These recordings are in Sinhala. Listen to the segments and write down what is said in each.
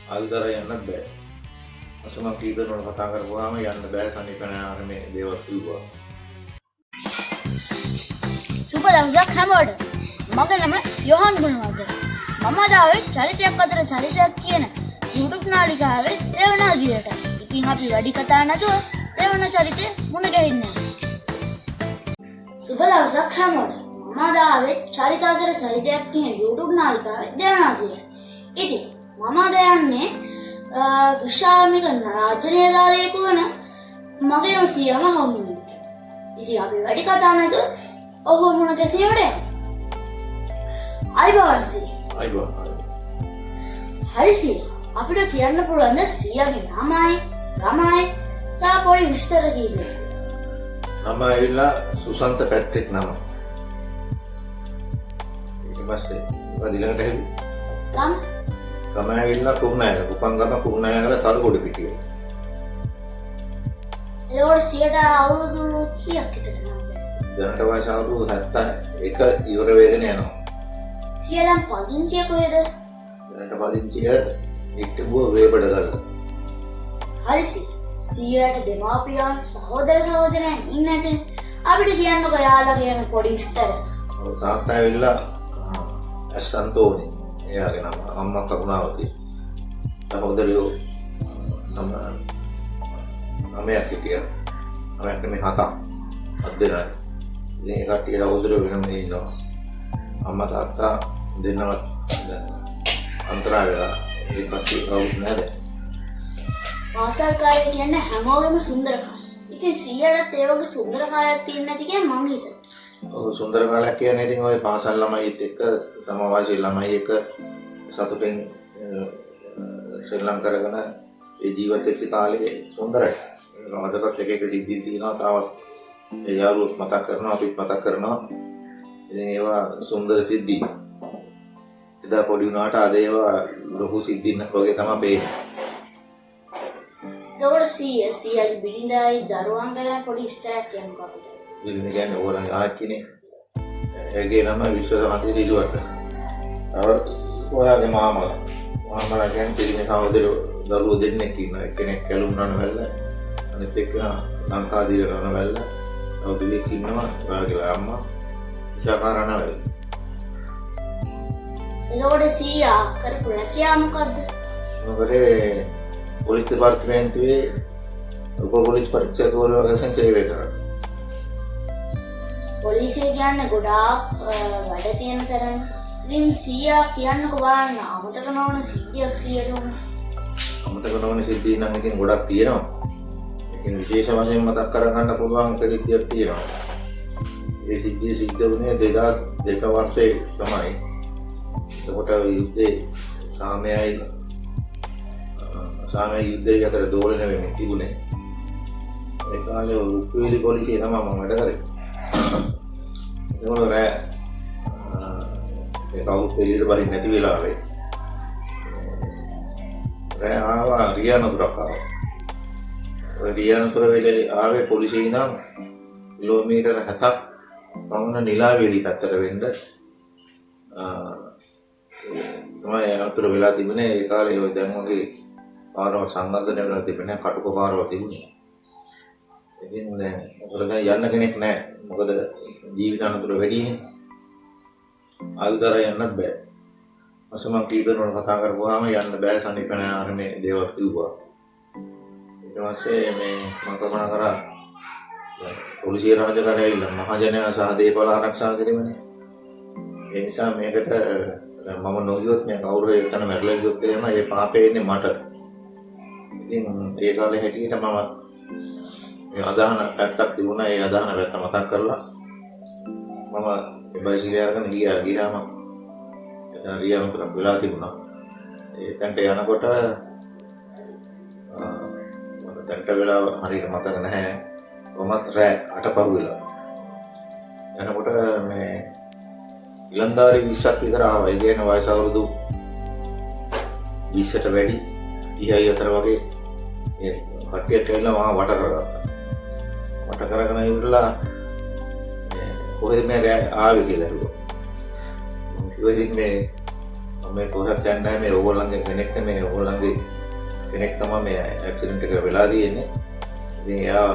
ආයුධ අරන් යන්නත් බෑ. ඊපස්සේ මං කීප දෙනෙකුට කතා කරපුවාම යන්න බෑ සනීප නෑ අර මේ දේවල් කිව්වා. සුබ දවසක් හැමෝටම. මගේ නම යොහන් ගුණවර්ධන. මම අද ආවේ චරිතයක් අතර චරිතයක් කියන YouTube නාලිකාවේ දෙවන අදියරට. ඉතින් අපි වැඩි කතා නැතුව දෙවන චරිතය මුණ ගැහින්න යමු. සුබ දවසක් හැමෝටම. මම අද ආවේ චරිත අතර චරිතයක් කියන YouTube නාලිකාවේ දෙවන අදියරට. ඉතින් මම අද යන්නේ විශ්‍රාමික රාජ්‍ය නිලධාරියෙකු වන මගේම සීයාම හමු වෙන්න. ඉතින් අපි වැඩි කතා නැතුව ඔහු මුණ ගැසීමට යමු. ආයුබෝවන් සීයා. ආයුබෝවන්. හරි සීයා. අපිට කියන්න පුළුවන්ද සීයාගේ නමයි ගමයි තව පොඩි විස්තර කීපයක්? නම ඇවිල්ලා සුසන්ත පැට්‍රික් නම. ඊට පස්සේ මොකද ඊළඟට ඇහුවේ? ගම. ගම ඇවිල්ලා කුරුණෑගල. උපන් ගම කුරුණෑගල තලගොඩ පිටිය. එතකොට සීයට අවුරුදු කීයක් විතර නේද? දැනට වයස අවුරුදු 71 ඉවර වෙගෙන යනවා. සීයා දැන් පදිංචිය කොහෙද? දැනට පදිංචිය හිට්ටඹුව වේබඩගල්ල. හරි සීයා. සීයාට දෙමාපියන් සහෝදර සහෝදරයන් ඉන්න ඇතිනේ. අපිට කියන්නකෝ එයාලා කියන පොඩි විස්තර. ඔව්, තාත්තා ඇවිල්ලා ඇස් අන්තෝනි. එයාගේ නම. අම්මා කරුණාවති. සහෝදරයෝ නම නමයක් හිටියා. නමයක් නෙමෙයි, හතක්. හත් දෙනයි. ඉතින් ඒ කට්ටිය සහෝදරයෝ වෙනම ඉන්නවා. අම්මා තාත්තා දෙන්නවත් දැන් අන්තරා වෙලා. ඒ කට්ටිය කවුරුත් නෑ දැන්. පාසල් කාලේ කියන්නේ හැමෝගෙම සුන්දර කාලය. ඉතින් සීයාටත් ඒ වගේ සුන්දර කාලයක් තියෙන්න ඇති කියලා මං හිතනවා. ඔව්, සුන්දර කාලයක් කියන්නේ ඉතින් ඔය පාසල් ළමයිත් එක්ක, තම වයසේ ළමයි එක්ක සතුටෙන් සෙල්ලම් කරගෙන ඒ ජීවත් වෙච්ච කාලේ සුන්දරයි. අදටත් එක එක සිද්ධි තියෙනවා තාමත්. ඒ යාළුවොත් මතක් කරනවා, අපිත් මතක් කරනවා. ඉතින් ඒවා සුන්දර සිද්ධි. එදා පොඩි වුණාට අද ඒවා ලොකු සිද්ධි වගේ තමයි පේන්නේ. එතකොට සීයා සීයාගේ බිරිඳයි දරුවන් ගැන පොඩි විස්තරයක් කියන්නකෝ අපිට. බිරිඳ කියන්නේ ඕගොල්ලන්ගේ ආච්චිනේ. ඒගේ නම විශ්වසමති සිල්වර්ධන. තව ඔයාගේ මාමලා. මාමලා කියන්නේ පිරිමි සහෝදරයෝ දරුවෝ දෙන්නෙක් ඉන්නවා. එක්කෙනෙක් කැලුම් රණවැල්ල, අනිත් එක්කෙනා ලංකාදීර රණවැල්ල. තව දුවෙක් ඉන්නවා ඔයාගේ අම්මා විශාඛා රණවැල්ල. එතකොට සීයා කරපු රැකියාව මොකද්ද? මොකද පොලිස් දෙපාර්තමේන්තුවේ උප පොලිස් පරීක්ෂකවරු වශයෙන් සේවය කරා. පොලිසිය කියන්නේ ගොඩාක් වැඩ තියෙන තරම්. ඉතින් සීයා කියන්නකෝ බලන්න අමතක නොවන සිද්ධියක් සීයට වුණ. අමතක නොවන සිද්ධි නම් ඉතින් ගොඩක් තියෙනවා. ඒකෙන් විශේෂ වශයෙන් මතක් කරගන්න පුළුවන් එක සිද්ධියක් තියෙනවා. ඒ සිද්ධිය සිද්ධ වුණේ 2002 වර්ෂයේ තමයි. එතකොට යුද්ධේ සාමයයි යුද්ධයයි අතර දෝලන වෙමින් තිබුණේ. ඒ කාලේ උප්පුවේලි පොලිසිය තමයි මම වැඩ කරේ. එතකොට රෑ ඒ කවුරුත් එළියට බහින්න නැති වෙලාවේ රෑ ආවා රියානතුරක් ආවා. ඔය රියානතුර වෙලේ ආවේ පොලිසිය ඉඳන් කිලෝමීටර් 7ක් පමණ නිලාවේලි පැත්තට වෙන්න තමයි අනතුර වෙලා තිබුණේ. ඒ කාලේ ඔය දැන් වගේ පාරවල් සංවර්ධනය වෙලා තිබුණේ නැහැ. කටුක පාරවල් තිබුණේ. ඉතින් දැන් මොකද දැන් යන්න කෙනෙක් නැහැ. මොකද ජීවිත අනතුර වැඩිනේ. ආයුධ අරන් යන්නත් බෑ. ඊපස්සේ මං කීප දෙනෙකුට කතා කරපුවාම යන්න බෑ සනීප නෑ අර මේ දේවල් කිව්වා. ඊට පස්සේ මේ මං කල්පනා කරා, දැන් පොලිසිය රාජකාරිය ඇවිල්ලා මහජනයා සහ දේපල ආරක්ෂා කිරීමනේ. ඒ නිසා මේකට දැන් මම නොගියොත්, මේ කවුරු හරි එතන මැරලා ගියොත් එහෙම ඒ පාපේ එන්නේ මට. ඉතින් ඒ කාලේ හැටියට මම මේ අදහන පැත්තක් තිබුණා. ඒ අදහන පැත්ත මතක් කරලා මම ඒ බයිසිකලය අරගෙන ගියා. ගියාම එතන රියානතුරක් වෙලා තිබුණා. ඒ තැනට යනකොට මට දැනට වෙලාව හරියට මතක නැහැ. කොහොමත් රෑ අට පහු වෙලා. යනකොට මේ ඉලන්දාරි 20ක් විතර ආවා. ඒ කියන්නේ වයස අවුරුදු 20ට වැඩි 30යි අතර වගේ ඒ කට්ටියක් ඇවිල්ලා මාව වට කරගත්තා. වට කරගෙන ඉවරලා මේ කොහෙද මේ රෑ ආවේ කියලා ඇහුවා. මං කිව්වා ඉතින් මේ මේ කොහෙවත් යන්නේ නැහැ, මේ ඕගොල්ලන්ගේ කෙනෙක් නෙමෙයි, ඕගොල්ලන්ගේ කෙනෙක් තමයි මේ ඇක්සිඩන්ට් එක වෙලා තියෙන්නේ. ඉතින් එයා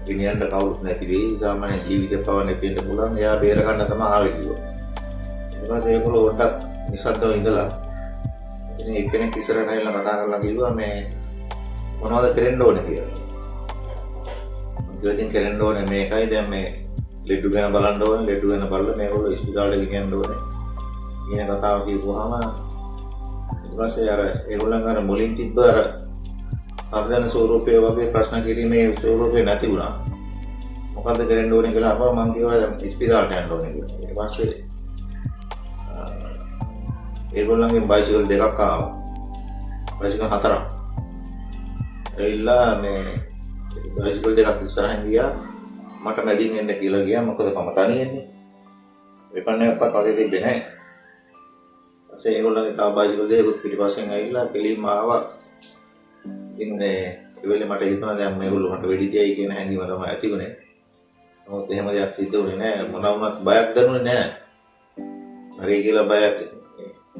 ගෙනියන්න කවුරුත් නැති වෙයි, සාමාන්‍ය ජීවිතේ පව නැති වෙන්න පුළුවන්, එයා බේර ගන්න තමයි ආවේ කිව්වා. ඊට පස්සේ ඒගොල්ලෝ පොඩ්ඩක් නිශ්ශබ්දව ඉඳලා ඉතින් එක්කෙනෙක් ඉස්සරහට ඇවිල්ලා කතා කරලා කිව්වා මේ මොනවද කරන්න ඕනේ කියලා. මං කිව්වා ඉතින් කරන්න ඕනේ මේකයි, දැන් මේ ලෙඩු ගැන බලන්න ඕනේ, ලෙඩු ගැන බලලා මේගොල්ලෝ ඉස්පිතාලෙට ගෙනියන්න ඕනේ කියන කතාව කිව්වහම ඊට පස්සේ අර ඒගොල්ලන් අර මුලින් තිබ්බ අර තර්ජන ස්වරූපය වගේ ප්‍රශ්න කිරීමේ ස්වරූපය නැති වුණා. මොකද්ද කරන්න ඕනේ කියලා අහුවා. මං කිව්වා දැන් ඉස්පිතාලට යන්න ඕනේ කියලා. ඊට පස්සේ ඒගොල්ලන්ගෙන් බයිසිකල් දෙකක් ආවා. බයිසිකල් හතරක්. ඇවිල්ලා මේ බයිසිකල් දෙකක් ඉස්සරහින් ගියා. මට මැදින් එන්න කියලා ගියා. මොකද මම තනියෙන්නේ. වෙපන් එකක්වත් වගේ තිබ්බේ නැහැ. ඊපස්සේ ඒගොල්ලන්ගේ තව බයිසිකල් දෙකකුත් පිටිපස්සෙන් ඇවිල්ලා කෙලින්ම ආවා. ඉතින් මේ ඒ වෙලේ මට හිතුණා දැන් මේගොල්ලෝ මට වෙඩි තියයි කියන හැඟීම තමයි ඇති වුණේ. නමුත් එහෙම දෙයක් සිද්ධ වුණේ නැහැ. මොන වුණත් බයක් දැනුනේ නැහැ. මරේ කියලා බයක්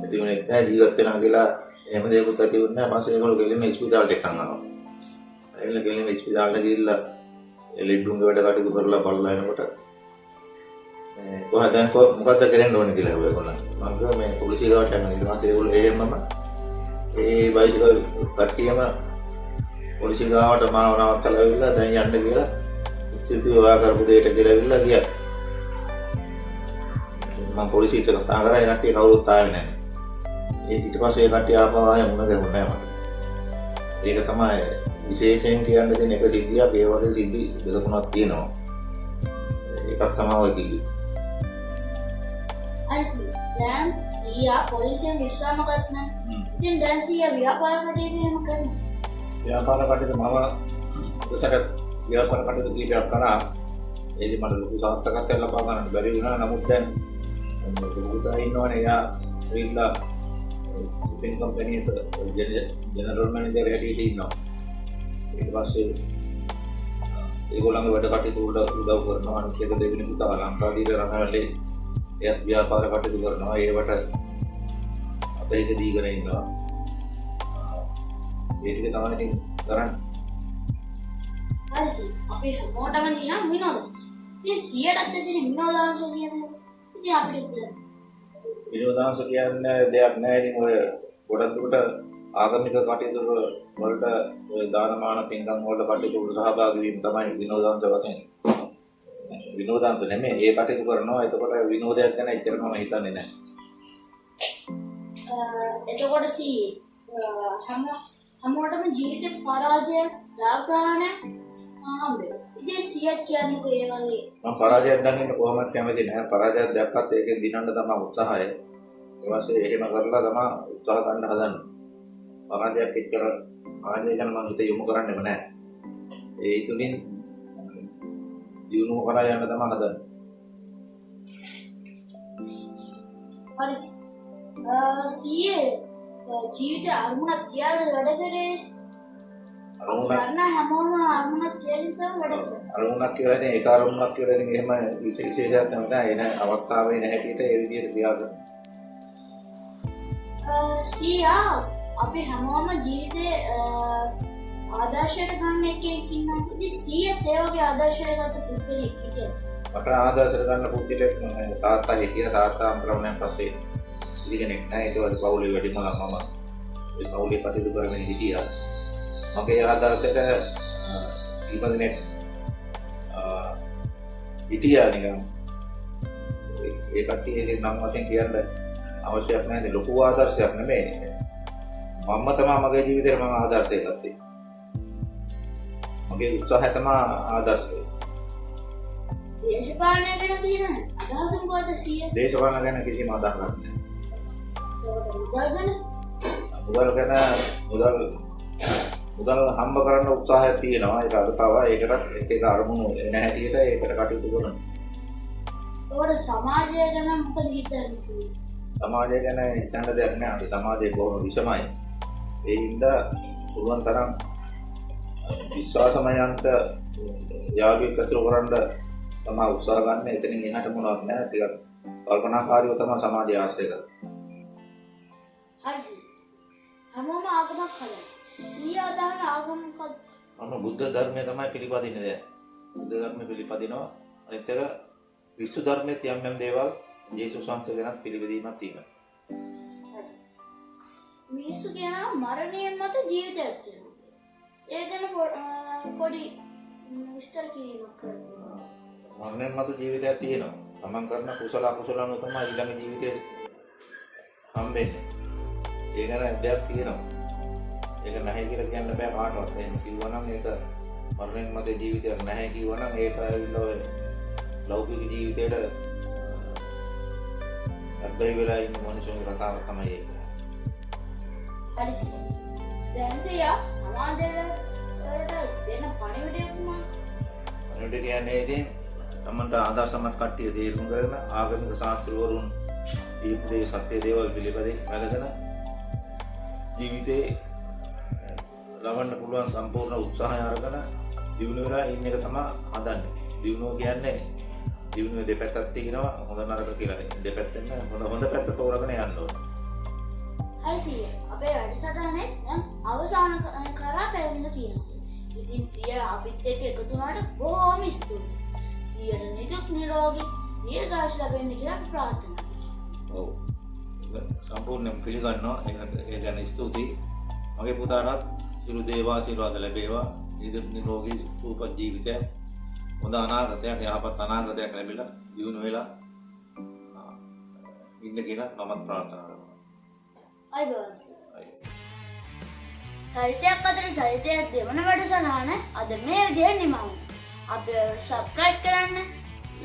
ඇති වුණෙත් නැහැ. ජීවත් වෙනවා කියලා එහෙම දෙයක්වත් ඇති වුණේ නැහැ. පස්සේ ඒගොල්ලෝ කෙලින්ම ඉස්පිතාලට එක්කන් ආවා. ඇවිල්ලා කෙලින්ම ඉස්පිතාලට ගිහිල්ලා ලෙඩ්ඩුන්ගේ වැඩ කටයුතු කරලා බලලා එනකොට මේ කොහොමද දැන් මොකද්ද කරන්න ඕනේ කියලා ඇහුවා ඒගොල්ලන්. මං කිව්වා මේ පොලිසිය ගාවට යන්න. ඊට පස්සේ ඒගොල්ලෝ එහෙමම ඒ බයිසිකල් කට්ටියම පොලිසිය ගාවට මාව නවත්තලා ඇවිල්ලා දැන් යන්න කියලා ස්තුතියි ඔයා කරපු දෙයට කියලා ඇවිල්ලා ගියා. මං පොලිසියට කතා කරා, ඒ කට්ටිය කවුරුත් ආවේ නැහැ. ඒ ඊට පස්සේ ඒ කට්ටිය ආපහු ආයෙ මුණ ගැහුන්නේ නැහැ මට. ඒක තමයි විශේෂයෙන් කියන්න තියෙන එක සිද්ධියක්. ඒ වගේ සිද්ධි දෙක තුනක් තියෙනවා. එකක් තමයි ඔය කිව්වේ. හරි සීයා. දැන් සීයා පොලිසියෙන් විශ්‍රාම ගත්තා. ඉතින් දැන් සීයා ව්‍යාපාර කටයුතු එහෙම කරනවා. ව්‍යාපාර කටයුතු මම දසක ව්‍යාපාර කටයුතු කීපයක් කරා. ඒකේ මට ලොකු සාර්ථකත්වයක් ලබා ගන්න බැරි වුණා. නමුත් දැන් ලොකු පුතා ඉන්නවනේ, එයා ඇවිල්ලා ශිපින් කම්පැනි එක ජෙනරල් මැනේජර් හැටියට ඉන්නවා. ඊට පස්සේ ඒගොල්ලන්ගේ වැඩ කටයුතු වලට උදව් කරනවා. අනිත් එක දෙවෙනි පුතා ලංකාදීප රණවැලේ එයත් ව්‍යාපාර කටයුතු කරනවා. ඒවට අපේ එක දීගෙන ඉන්නවා. ඒ ටික තමයි ඉතින් කරන්නේ. හරි සීයා. අපි හැමෝටම තියෙන විනෝද. ඉතින් සීයටත් තියෙන විනෝදාංශ කියන්නේ ඉතින් අපිට කියන්න. විනෝදාංශ කියන්නේ දෙයක් නෑ. ඉතින් ඔය ගොඩක් දුරට ආගමික කටයුතු වලට ඔය දානමාන පින්කම් වලට කටයුතු වලට සහභාගී වීම තමයි විනෝදාංශ වශයෙන්. විනෝදාංශ නෙමෙයි, ඒ කටයුතු කරනවා. එතකොට විනෝදයක් ගැන එච්චර මම හිතන්නේ නෑ. එතකොට සී හැමෝටම ජීවිතේ පරාජය ජයග්‍රහණය හම්බ වෙනවා. ඉතින් සීයත් කියන්නකෝ ඒ වගේ. මම පරාජයක් දකින්න කොහොමවත් කැමති නෑ. පරාජයක් දැක්කත් ඒකෙන් දිනන්න තමයි උත්සාහය. ඒ වගේ එහෙම කරලා තමයි උත්සාහ ගන්න හදන්නේ. පරාජයක් එච්චර පරාජය ගැන මං හිත යොමු කරන්නෙම නෑ. ඒ තුලින් දියුණුව කරා යන්න තමයි හදන්නේ. හරි. සීයේ ජීවිත අරමුණක් තියාගෙන වැඩ කරේ. අරමුණක් කරන හැමෝම අරමුණක් තියාගෙන තමයි වැඩ කරන්නේ. අරමුණක් කියලා ඉතින් ඒක අරමුණක් කියලා ඉතින් එහෙම විශේෂයක් තමයි එන අවස්ථාවේ එන හැටියට ඒ විදිහට ක්‍රියා කරනවා. සීයා අපි හැමෝම ජීවිතේ ආදර්ශයට ගන්න එකෙක් ඉන්නවා. ඉතින් සීයත් ඒ වගේ ආදර්ශයට ගත්ත පුද්ගලයෙක් හිටියද? මට ආදර්ශයට ගන්න පුද්ගලයෙක් තාත්තා හිටියා. තාත්තා අන්තරවණයන් පස්සේ ඉති කෙනෙක් නෑ. ඊට පස්සේ පවුලේ වැඩිමහල් මම ඒ පවුලේ කටයුතු කරගෙන හිටියා. මගේ ආදර්ශයට කීප දෙනෙක් හිටියා නිකන්. ඒ කට්ටිය ඉතින් නම් වශයෙන් කියන්න අවශ්‍යයක් නෑ. ඉතින් ලොකු ආදර්ශයක් නෙමෙයි. මම තමයි මගේ ජීවිතේට මම ආදර්ශය ගත්තේ. මගේ උත්සාහය තමයි ආදර්ශය. දේශපාලනය ගැන තියෙන අදහස මොකද්ද සීයා? දේශපාලන ගැන කිසිම අදහසක් නෑ. මුදල් ගැන? මුදල් ගැන මුදල් හම්බ කරන්න උත්සාහයක් තියෙනවා. ඒක අද පවා ඒකටත් එක එක අරමුණු එන හැටියට ඒකට කටයුතු කරනවා. ඒකට සමාජය ගැන මොකද හිතන්නේ සීයා? සමාජය ගැන හිතන්න දෙයක් නෑ. අද සමාජය බොහොම විෂමයි. ඒ හින්දා පුළුවන් තරම් විශ්වාසමයන්ත යාළුවෙක් ඇසුරු කරන්න තමයි උත්සාහ ගන්න. එතනින් එහාට මොනවත් නෑ. ටිකක් කල්පනාකාරීව තමයි සමාජය ආශ්‍රය කරන්නේ. හරි සීයා. හැමෝම ආගමක් හදනවා. සීයා අදහන ආගම මොකද්ද? මම බුද්ධ ධර්මය තමයි පිළිපදින්නේ දැන්. බුද්ධ ධර්මය පිළිපදිනවා. අනිත් එක ක්‍රිස්තු ධර්මයේත් යම් යම් දේවල් ජේසුස් වහන්සේ ගැනත් පිළිපැදීමක් තියෙනවා. හරි. මිනිස්සු කියනවා මරණයෙන් මතු ජීවිතයක් තියෙනවා. ඒ ගැන පොඩි විස්තර කිරීමක් කරන්න. මරණයෙන් මතු ජීවිතයක් තියෙනවා. තමන් කරන කුසල අකුසල අනුව තමයි ඊළඟ ජීවිතේ හම්බෙන්නේ. ඒ ගැන දෙයක් තියෙනවා. ඒක නැහැ කියලා කියන්න බෑ කාටවත්. එහෙම කිව්වා නම් ඒක මරණයෙන් මතු ජීවිතයක් නැහැ කිව්වා නම් ඒක ඇවිල්ලා ඔය ලෞකික ජීවිතේට අබ්බැහි වෙලා ඉන්න මනුස්සයන්ගේ කතාවක් තමයි ඒක. හරි සීයා. දැන් සීයා සමාජයට වලට දෙන පණිවිඩය කුමක්ද? පණිවිඩය කියන්නේ ඉතින් තමන්ට ආදර්ශමත් කට්ටිය තේරුම් කරගෙන ආගමික ශාස්ත්‍රවරුන් දීපු දේ සත්‍ය දේවල් පිළිපදින් වැළඳගෙන ජීවිතේ ලබන්න පුළුවන් සම්පූර්ණ උත්සාහය අරගෙන දියුණු වෙලා ඉන්න එක තමයි හදන්නේ. දියුණුව කියන්නේ දියුණුවේ දෙපැත්තක් තියෙනවා, හොඳ නරක කියලා. දෙපැත්තෙන් හොඳ හොඳ පැත්ත තෝරගෙන යන්න ඕනේ. හරි සීයා. අපේ වැඩසටහනේ දැන් අවසාන කරා පැමිණ තියෙනවා. ඉතින් සීයා අපිත් එක්ක එකතු වුණාට බොහොම ස්තුතියි. සීයාට නිදුක් නිරෝගී දීර්ඝායුෂ ලැබෙන්න කියලා අපි ප්‍රාර්ථනා කරනවා. ඔව්. සම්පූර්ණයෙන් පිළිගන්නවා. ඒ ගැන ස්තුතියි. මගේ පුතාටත් සියලු දේවාශිර්වාද ලැබේවා. නිදුක් නිරෝගී සුවපත් ජීවිතයක්, හොඳ අනාගතයක්, යහපත් අනාගතයක් ලැබිලා දියුණු වෙලා ඉන්න කියලා මමත් ප්‍රාර්ථනා කරනවා. ආයුබෝවන් සීයා. අයියෝ. චරිතයක් අතර චරිතයක් දෙවන වැඩසටහන අද මේ විදිහට නිමා වුණා. අපිව සබ්ස්ක්‍රයිබ් කරන්න,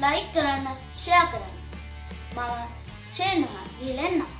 ලයික් කරන්න, ෂෙයා කරන්න. මම ෂේනවා ගිහින් එන්නම්.